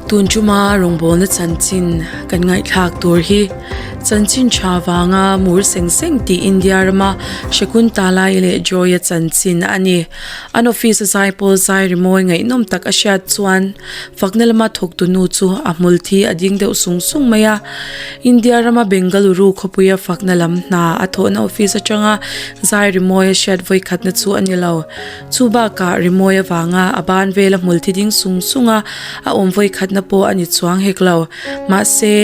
Tun tuma rawngbawlna chanchin kan ngaihthlak tur hi chanchin tha vanga mur seng seng tih India rama Shakuntala-i leh Joy-a chanchin a ni. An office a zai pawl zai rimawi ngaihnawm tak a hriat chuan fakna lama thawktu nu chu a hmul thi a ding deuh sung sung mai a. India rama Bengaluru khawpuia fakna lam hna a thawhna office atanga zai rimawi a hriat vawikhatna chu a ni lo. Chu bakah rimawi avanga a ban vela hmul thi ding sung sung a, a awm vawikhatna pawh a ni chuang hek lo. Mahse,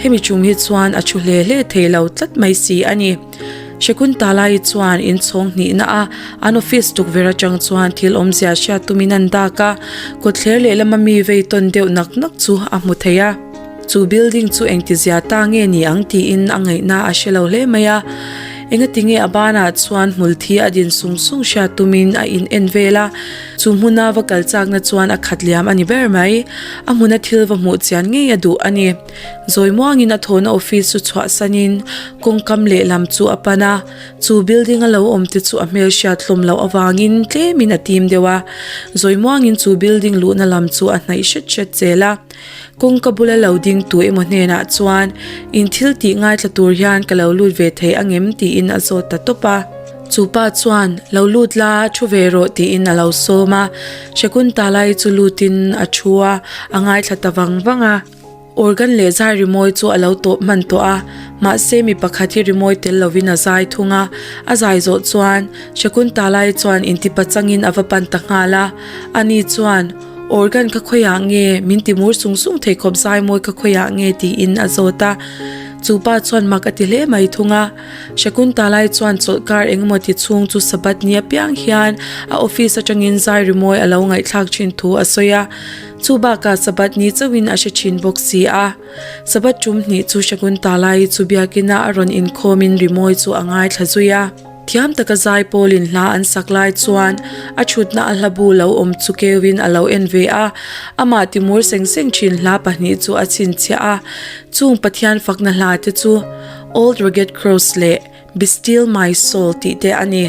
hemi tum hi chuan a thu hle hle thei lo tlat mai si a ni. Shakuntala-i chuan inchhawng hnihna a an office tukverh atang chuan thil awmzia hriat tumin an dak a, kawtthler lehlama mi vei tawn deuh nak nak chu a hmu thei a. Chu building chu engtizia ta nge ni ang tiin a ngaihna a hre lo hle mai a. Engatinge a banah chuan hmul thi a din sung sung hriat tumin a in en vel a, chu hmuna va kal chakna chuan a khat liam a ni ber mai. A hmuna thil va hmuh chian ngei a duh a ni. Zawi muangin a thawhna office chu chhuahsanin kawngkam lehlam chu a pan a, chu building a lo awm te chu a hmel hriat hlawm loh avangin tlemin a tim deuh a. Zawi muangin chu building luhna lam chu a hnaih hret hret zel a. Kawngka bula lo ding tu emaw hnenah chuan in thil tih ngaithla tur hian ka lo lut ve thei angem tiin a zawt ta tawp a. Chu pa chuan lo lut la thu ve rawh tiin a lo sawm a. Shakuntala-i chu lutin a thu a, a ngaithla ta vang vang a. Organ leh zai rimawi chu a lo tawp hman tawh a, mahse mi pakhat hi rimawi tel lovin a zai thung a. A zai zawh chuan Shakuntala-i chuan intipa changin a va pan ta nghal a. Ani chuan. Organ ka khawiah nge? Min ti mur sung sung thei khawp zai mawi ka khawiah nge? tiin a zawt a. Chu pa chuan mak a ti hle mai thung a. Shakuntalai chuan chawlhkar engemaw ti chhung chu Sabbath ni apiang hian a office atangin zai rimawi a lo ngaihthlak thin thu a sawi a. Chu bakah Sabbath ni chauhin a hre thin bawk si a. Sabbath tum hnih chu Shakuntalai chu biakina a rawn inkhawmin rimawi chu a ngaithla zui a. Thiam taka zai pawlin hla an sak lai chuan a thutna a hlabu lo awm chu keuin a lo en ve a, amah timur seng seng thin hla pahnih chu a chhinchhiah a, chung Pathian fakna hla te chu Old Rugged Cross leh Be Still My Soul tih te a ni.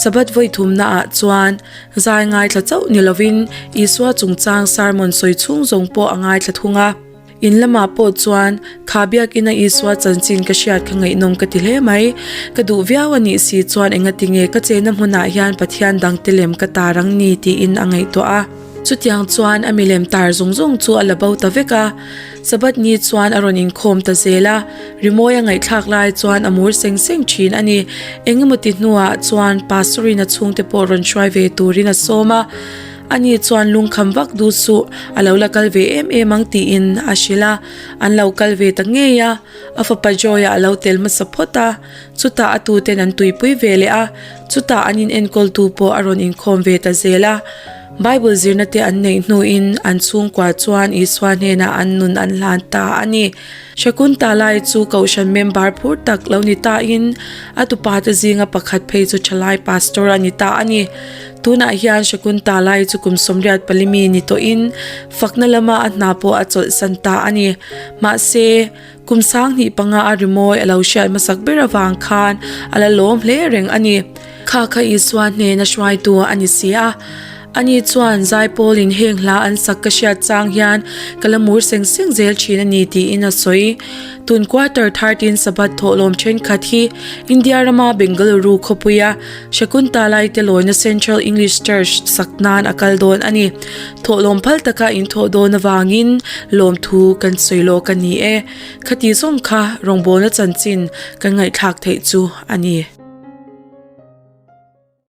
Sabbath vawi thumna ah chuan zai ngaithla chauh ni lovin Isua chungchang sermon sawi chhung zawng pawh a ngaithla thung a. In lamah pawh chuan kha biakina Isua chanchin ka hriat kha ngaihnawm ka ti hle mai. Ka duh viau a nih si chuan engatinge ka chena hmunah hian Pathian dangte lem ka tar ang ni tiin a ngaihtuah a. Chutiang chuan a milem tar zawng zawng chu a la bo ta vek a. Sabbath ni chuan a rawn inkhawm ta zel a, rimawi a ngaihthlak lai chuan a mur seng seng thin a ni. Engemaw ti hnuah chuan Pastor-in a chhungte pawh rawn hruai ve turin a sawm a. Ani chuan lungkham vak duh suh, a lo la kal ve em em ang tiin a hrilh a, an lo kal ve ta ngei a, a fapa Joy-a a lo tel hmasa phawt a, chutah a tuten an tuipui ve leh a, chutah an inenkawltu pawh a rawn inkhawm ve ta zel a. Bible zirna te an neih hnuin an chhungkua chuan Isua hnenah an nun an hlan ta a ni. Shakuntala-i chu kohhran member phur tak lo ni tain a tupate zinga pakhat phei chu thalai pastor a ni ta a ni. Tunah hian Shakuntala-i chu kum 84 mi ni tawhin fakna lama a hna pawh a chawlhsan ta a ni. Mahse, kum 25 a rimawi a lo hriat hmasak ber avang khan a la lawm hle reng a ni. Kha kha Isua hnena hruaitu a ni si a. Ani chuan Zaipawlin heng hla an sak ka hriat chang hian ka la mur seng seng zel thin a ni tiin a sawi. Tun quarter 13 Sabbath thawhlawm thenkhat hi India rama Bengaluru khawpuia Shakuntalai te lawina Central English Church sak nan a kal dawn a ni. Thawhlawm phal taka in thawh dawn avangin lawmthu kan sawi lawk a ni e. Khati zawng kha rawngbawlna chanchin kan ngaihthlak theih chu a ni.